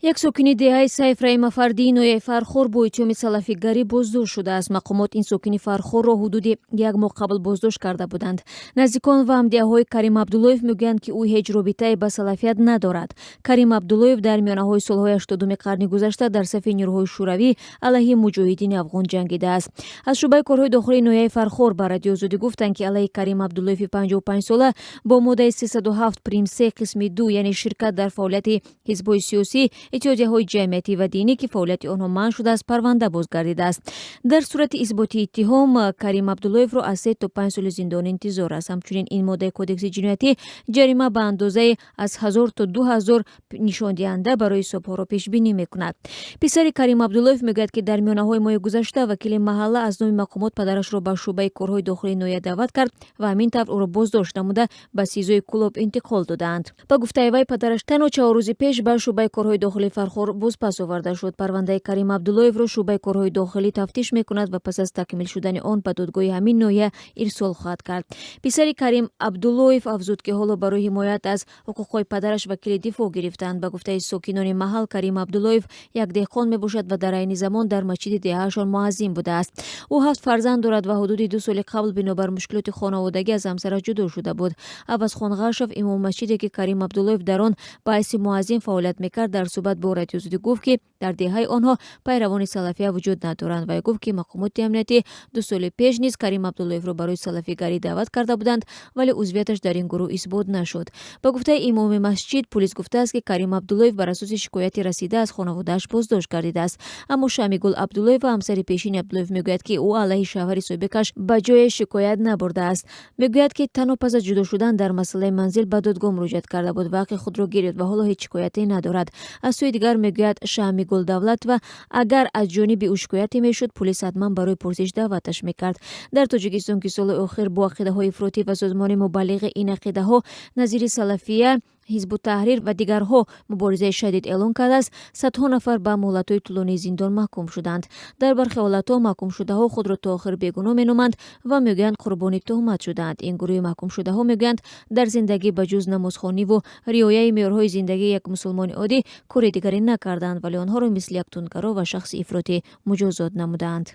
Як сокини деҳаи Сайф Раимафардии ноҳияи Фархор бо иттиҳоми салафигарӣ боздошт шудааст. Мақомот ин сокини Фархорро ҳудуди як моҳ қабл боздошт карда буданд. Наздикон ва ҳамдеҳаҳои Карим Абдуллоев мегӯянд, ки ӯ ҳеҷ робитае ба салафият надорад. Карим Абдуллоев дар миёнаҳои солҳои 80-уми қарни гузашта дар сафи нерӯҳои шӯравӣ алайҳи муҷоҳидини афғон ҷангидааст. Аз шӯъбаи корҳои дохилии ноҳияи Фархор ба Радиои Озодӣ гуфтанд, ки алайҳи Карим Абдуллоеви 55сола бо моддаи 307 прим се қисми 2, яъне ширкат дар фаъолияти ҳизбҳои сиёсӣ, иттиҳодияҳои ҷамъиятӣ ва динӣ, ки фаъолияти онҳо манъ шудааст, парванда боз гардидааст. Дар сурати исботи иттиҳом Карим Абдуллоевро аз 3 то 5 соли зиндон интизор аст. Ҳамчунин ин моддаи Кодекси ҷиноятӣ ҷарима ба андозаи аз 1000 то 2000 нишондиҳанда барои ҳисобҳоро пешбинӣ мекунад. Писари Карим Абдуллоев мегӯяд, ки дар миёнаҳои моҳи гузашта вакили маҳалла аз номи мақомот падарашро ба шӯъбаи корҳои дохилии ноҳия даъват кард ва ҳамин тавр ӯро боздошт намуда, ба СИЗОи Кӯлоб интиқол додаанд. Ба гуфтаи вай, падараш танҳо 4 рӯзи пеш ба шӯъбаи корҳои дохилии Фархор бозпас оварда шуд. Парвандаи Карим Абдуллоевро шӯъбаи корҳои дохилӣ тафтиш мекунад ва пас аз такмил шудани он ба додгоҳи ҳамин ноҳия ирсол хоҳад кард. Писари Карим Абдуллоев афзуд, ки ҳоло барои ҳимоят аз ҳуқуқҳои падараш вакили дифоъ гирифтаанд. Ба гуфтаи сокинони маҳал, Карим Абдуллоев як деҳқон мебошад ва дар айни замон дар масҷиди деҳаашон муаззин будааст. Ӯ ҳафт фарзанд дорад ва ҳудуди 2 соли қабл бинобар мушкилоти хонаводагӣ аз ҳамсараш ҷудо шуда буд. Авазхон Ғашов, имоми масҷиде, ки Карим Абдуллоев дар он ба ҳайси муаззин фаъолият мекард, дар суҳбат бо Радиои Озодӣ гуфт, ки дар деҳаи онҳо пайравони салафия вуҷуд надоранд. Вай гуфт, ки мақомоти амниятӣ 2 соли пеш низ Карим Абдуллоевро барои салафигарӣ даъват карда буданд, вале узвияташ дар ин гурӯҳ исбот нашуд. Ба гуфтаи имоми масҷид, пулис гуфтааст, ки Карим Абдуллоев бар асоси шикояти расида аз хонаводааш боздошт гардидааст. Аммо Шамигул Абдуллоева, ҳамсари пешини Абдуллоев, мегӯяд, ки ӯ алайҳи шавҳари собиқаш ба ҷое шикоят набурдааст. Мегӯяд, ки танҳо пас аз ҷудо шудан дар масъалаи манзил ба додгоҳ муроҷиат карда буд ва ҳаққи худро гирифт ва ҳоло ҳеҷ шикояте надорад. Аз сӯи дигар, мегӯяд Шамигул Давлатова, агар аз ҷониби ӯ шикояте мешуд, пулис ҳатман барои пурсиш даъваташ мекард. Дар Тоҷикистон, ки соли охир бо ақидаҳои ифротӣ ва созмони мубаллиғи ин ақидаҳо назири Салафия, Ҳизбу Таҳрир ва дигарҳо муборизаи шадид эълон кардааст, садҳо нафар ба муҳлатҳои тӯлонии зиндон маҳкум шуданд. Дар бархе ҳолатҳо маҳкумшудаҳо худро то охир бегуноҳ меноманд ва мегӯянд, қурбони туҳмат шудаанд. Ин гурӯҳи маҳкумшудаҳо мегӯянд, дар зиндагӣ ба ҷуз намозхониву риояи меъёрҳои зиндагии як мусулмони оддӣ кори дигаре накарданд, вале онҳоро мисли як тундгаро ва шахси ифротӣ муҷозот намудаанд.